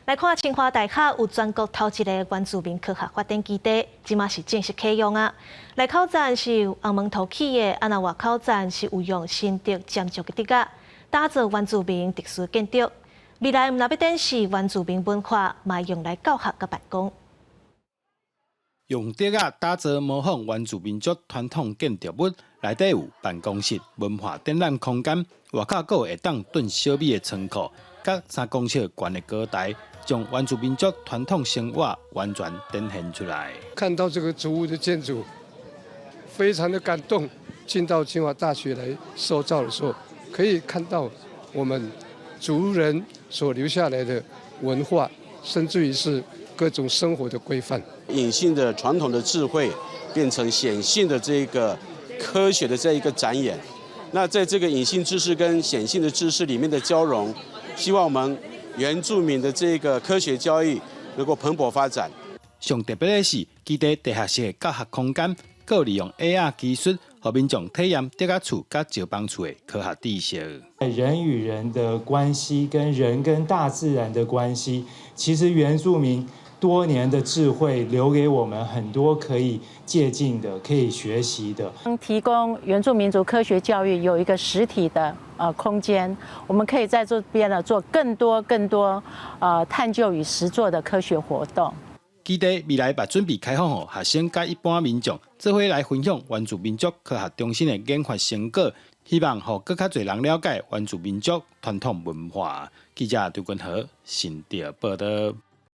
來看清華大學有全國頭一个原住民科學發展基地，這馬是正式啟用啊！內口層是紅毛土起的，啊若外口層是有用新竹尖石的竹仔，打造原住民特殊建築。未來毋但欲展示原住民文化，嘛用來教學佮辦公。用竹仔打造模仿原住民族傳統建築物，內底有辦公室、文化展覽空間，外口閣有會當燉小米的倉庫，佮3公尺懸的高台，將原住民族傳統生活完全展現出來。看到這個竹屋的建築，非常的感動。進到清華大學來收照的時候，可以看到我們族人所留下來的文化，甚至於是各種生活的規範。隱性的傳統的智慧變成顯性的這個科學的這一個展演。那在這個隱性知識跟顯性的知識裡面的交融，希望我們原住民的這個科學教育能夠蓬勃發展。上特別的是，基地地下室的教學空間，閣利用 AR 技術，予民眾體驗竹仔厝佮石枋厝的科學知識。人與人的關係，跟人跟大自然的關係，其實原住民多年的智慧留給我們很多可以借鏡的、可以學習的。提供原住民族科學教育有一個實體的空間，我們可以在這邊呢做更多更多探究與實作的科學活動。基地未來嘛準備開放予學生佮一般民眾，做伙來分享原住民族科學中心的研發成果，希望予閣較濟人了解原住民族傳統文化。記者張君和新竹報導。